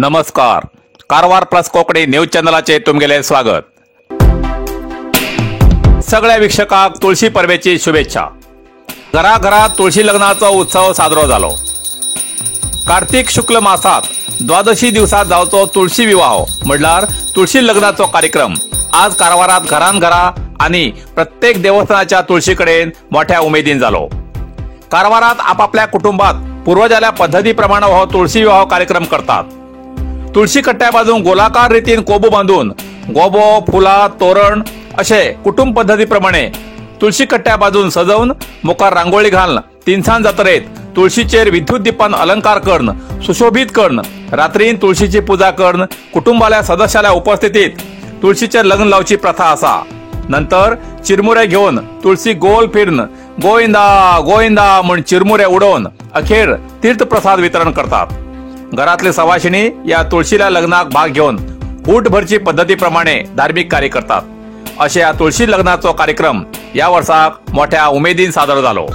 नमस्कार, Karwar plus Konkani news चॅनलाचे तुमगेले स्वागत। सगळ्या वीक्षकांक तुळशी परबेची शुभेच्छा। घराघरात तुळशी लग्नाचो उत्सव साजरो जालो। कार्तिक शुक्ल मासात द्वादशी दिवसा जावचो तुळशी विवाह म्हणल्यार तुळशी लग्नाचो कार्यक्रम आज कारवारात घरान घरा आणि प्रत्येक देवस्थानाच्या तुळशी कडेन मोठ्या उमेदीन जालो। कारवारात आपापल्या कुटुंबात पूर्वजाल्या पद्धतीप्रमाणे हो तुळशी विवाह कार्यक्रम करतात। तुळशी कट्ट्या बाजून गोलाकार रीतीन कोबो बांधून गोबो, फुला, तोरण असे कुटुंब पद्धतीप्रमाणे तुळशी कट्ट्या बाजून सजवून मुखार रांगोळी घालून तिनसान जात्रेत तुळशीचेर विद्युत दीपान अलंकार करून सुशोभित करून रात्रीन तुळशीची पूजा करून कुटुंबाल्या सदस्याल्या उपस्थितीत तुळशीचे लग्न लावची प्रथा असा। नंतर चिरमुरे घेऊन तुळशी गोल फिरून गोविंदा गोविंदा म्हण चिरमुरे उडोवन अखेर तीर्थप्रसाद वितरण करतात। घरातले सवाशिणी या तुळशीला लग्नाक भाग घेऊन फूटभरची पद्धतीप्रमाणे धार्मिक कार्य करतात। अशा या तुळशी लग्नाचो कार्यक्रम या वर्षाक मोठ्या उमेदीन सादर झालो।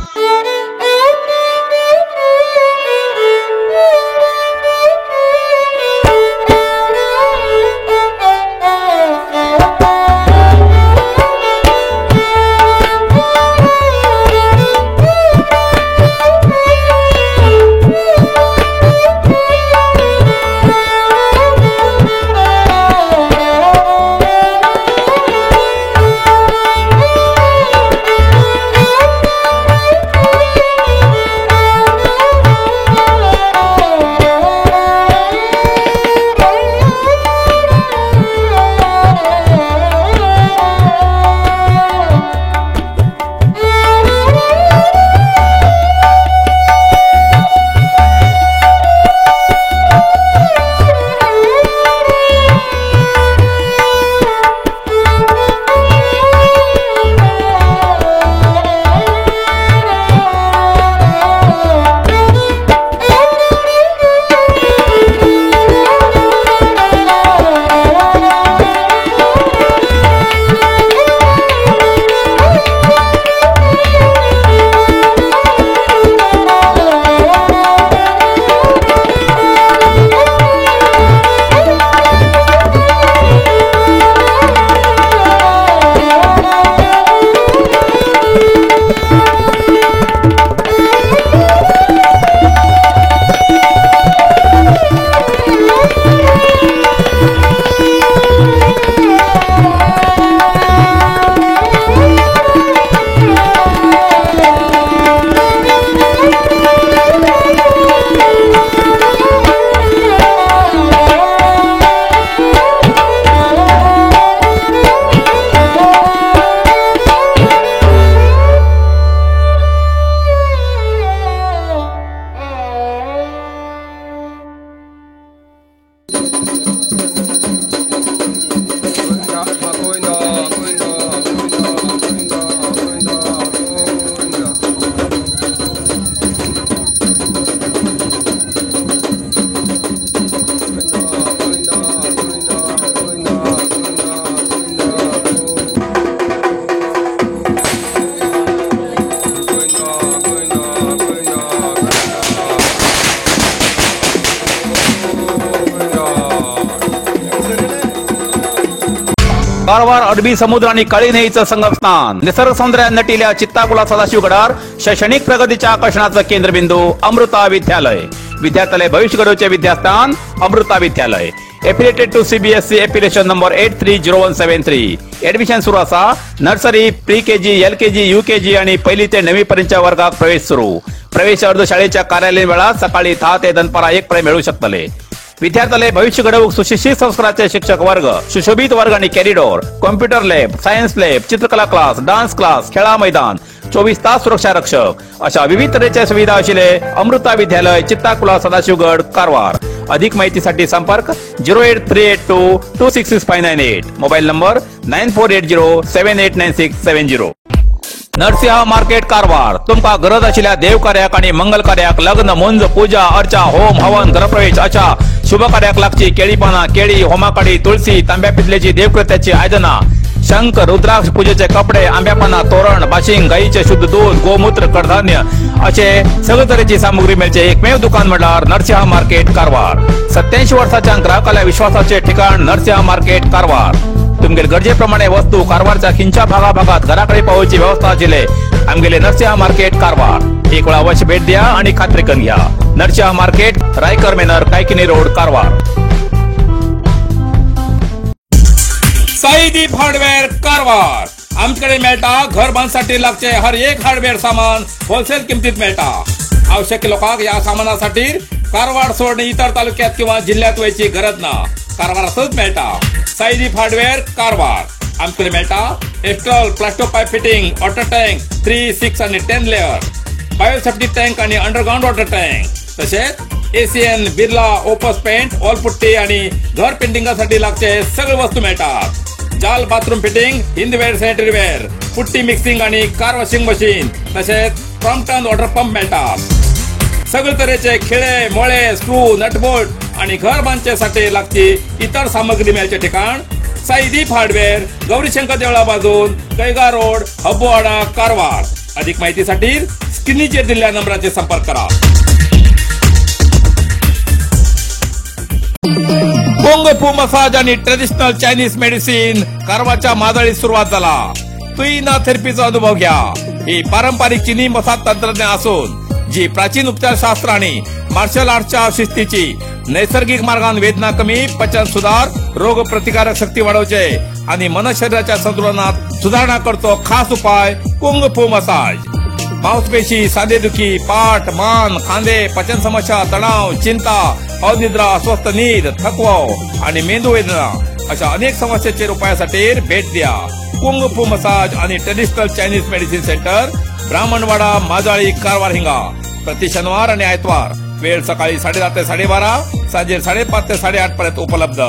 कारवार अरबी समुद्र आणि काळी न्हंयेचं संगमस्थान, निसर्ग सौंदर्यान नटिल्या चित्ताकुला सदाशिवगडार शैक्षणिक प्रगतीच्या आकर्षणाचं केंद्रबिंदू अमृता विद्यालय। विद्यार्थ्याले भविष्य घडवचे विद्यास्थान Amrita Vidyalaya. Affiliated to CBSE affiliation number 830173। Admission सुरू असा। Nursery, pre KG, LKG, UKG आणि पहिली ते 9वी पर्यंतच्या वर्गात प्रवेश सुरू। प्रवेश अर्ज शाळेच्या कार्यालयीन वेळात सकाळी 10 ते दनपारा 1 पर्यंत मिळू शकतले। विद्यार्थ्याले भविष्य घडवूक सुशिक्षित संस्काराचे शिक्षक वर्ग, सुशोभित वर्ग आणि corridor, computer lab, science lab, चित्रकला क्लास, डान्स क्लास, खेळा मैदान, 24 तास सुरक्षा रक्षक अशा विविध तऱ्हेच्या सुविधा असलेले अमृता विद्यालय, चित्ताकुला, सदाशिवगड, कारवार। अधिक माहितीसाठी संपर्क 08382 266598, mobile number 9480 789670। Narasimha market Karwar. तुमकां गरज आशिल्ल्या देवकार्याक आनी मंगल कार्याक, लग्न, मुंज, पूजा अर्चा, होम हवन, गृहप्रवेश अशा शुभ कार्याक लागची केळी पानां, केळी, होमाकाडी, तुळसी, तांब्या पितलेची देवकृत्याची आयदनां, शंख, रुद्राक्ष, पूजेचे कपडे, आंब्या पानां, तोरण, बाशिंग, गायीचे शुद्ध दूध, गोमूत्र, कडधान्य असे सगळे तरेची सामुग्री मेळचे एकमेव दुकान म्हळ्यार नरसिंह मार्केट कारवार. 87 वर्साच्या ग्राहकाल्या विश्वासाचे ठिकाण नरसिंह मार्केट कारवार. तुमगेले गरजेप्रमाणे वस्तू कारवारच्या खिंच्या भागाभागात घराकडे पावोवची व्यवस्था आशिल्ले आमगेले नरसिंह मार्केट कारवार. एक वेळा अवश्य भेट द्या आणि खात्री करून घ्या. Narasimha market, Raikar manor, Kaikini road, Karwar. Saideep hardware Karwar. आमच्याकडे मेळटा घर बांधसाठी लागचे हर एक हार्डवेअर सामान होलसेल किमतीत मेळटा. आवश्यक लोकांक या सामानासाठी कारवार सोडून इतर तालुक्यात किंवा जिल्ह्यात वयची गरज ना, कारवारातच मेळटा. साईदीप हार्डवेअर कारवार. आमच्याकडे मेळटा Astral plasto pipe fitting, water tank 3, 6 आणि 10 लेअर, बायोसेफ्टी टँक आणि अंडरग्राऊंड वॉटर टँक, तसेच ACN, Birla Opus paint, wall putty आणि घर पेंटिंगासाठी लागचे सगळे वस्तू मिळतात. जाल bathroom fitting, Hindware sanitary ware, putty mixing आणि कार वॉशिंग मशीन, तसेच क्रॉम्प्टन वॉटर पंप मिळतात. सगळे तरेचे खिळे, मोळे, स्क्रू, नटबोल्ट आणि घर बांधण्यासाठी लागची इतर सामग्री मिळायचे ठिकाण साईदीप हार्डवेअर, गौरीशंकर देवळा बाजून, कैगा रोड, हब्बोवाडा, कारवार. अधिक माहितीसाठी स्क्रीनचेर दिलेल्या नंबराचे संपर्क करा. कुंग फू मसाज आणि ट्रेडिशनल चायनीज मेडिसिन कारवारच्या माजळीत सुरुवात झाला. तुईना थेरपीचा अनुभव घ्या. ही पारंपरिक चिनी मसाज तंत्रज्ञान असून जी प्राचीन उपचारशास्त्र आणि मार्शल आर्टच्या शिस्तीची नैसर्गिक मार्गान वेदना कमी, पचन सुधार, रोग प्रतिकारक शक्ती वाढवचे आणि मन शरीराच्या संतुलनात सुधारणा करतो खास उपाय कुंग फू मसाज. मांसपेशी, सांधेदुखी, पाठ, मान, खांदे, पचन समस्या, तणाव, चिंता, अनिद्रा, अस्वस्थ नीद, थकवा आणि मेंदू वेदना अशा अनेक समस्यांचे उपायासाठी भेट द्या कुंग फू मसाज आणि traditional Chinese medicine centre, Brahmanwada, Majali, Karwar हिंगा. प्रति शनिवार आणि आयतवार वेळ सकाळी 10:30 ते 12:30, सांजे 5:30 ते 8:30 पर्यंत उपलब्ध.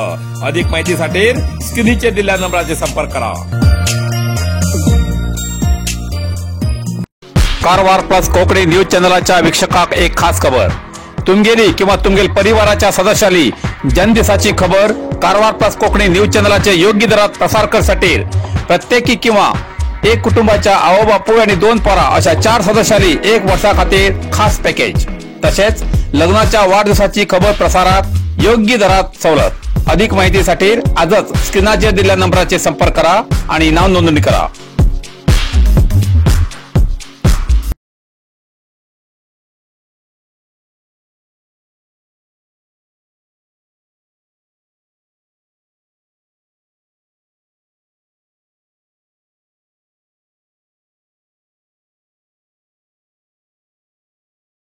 अधिक माहितीसाठी स्क्रीनचे दिलेल्या नंबराचे संपर्क करा. कारवार प्लस कोकणी न्यूज चॅनलाच्या वीक्षकाक एक खास खबर. तुमगेली किंवा तुमगेल परिवाराच्या सदस्याली जन्मदिवसाची खबर कारवार प्लस कोकणी न्यूज चॅनलाचे योग्य दरात प्रसार करसाठी प्रत्येकी किंवा एक कुटुंबाच्या आवो बापूय आणि 2 पोरा अशा 4 सदस्याली 1 वर्षा खातीर खास पॅकेज, तसेच लग्नाच्या वाढदिवसाची खबर प्रसारात योग्य दरात सवलत. अधिक माहितीसाठी आजच स्क्रीनाचेर दिलेल्या नंबराचे संपर्क करा आणि नाव नोंदणी करा.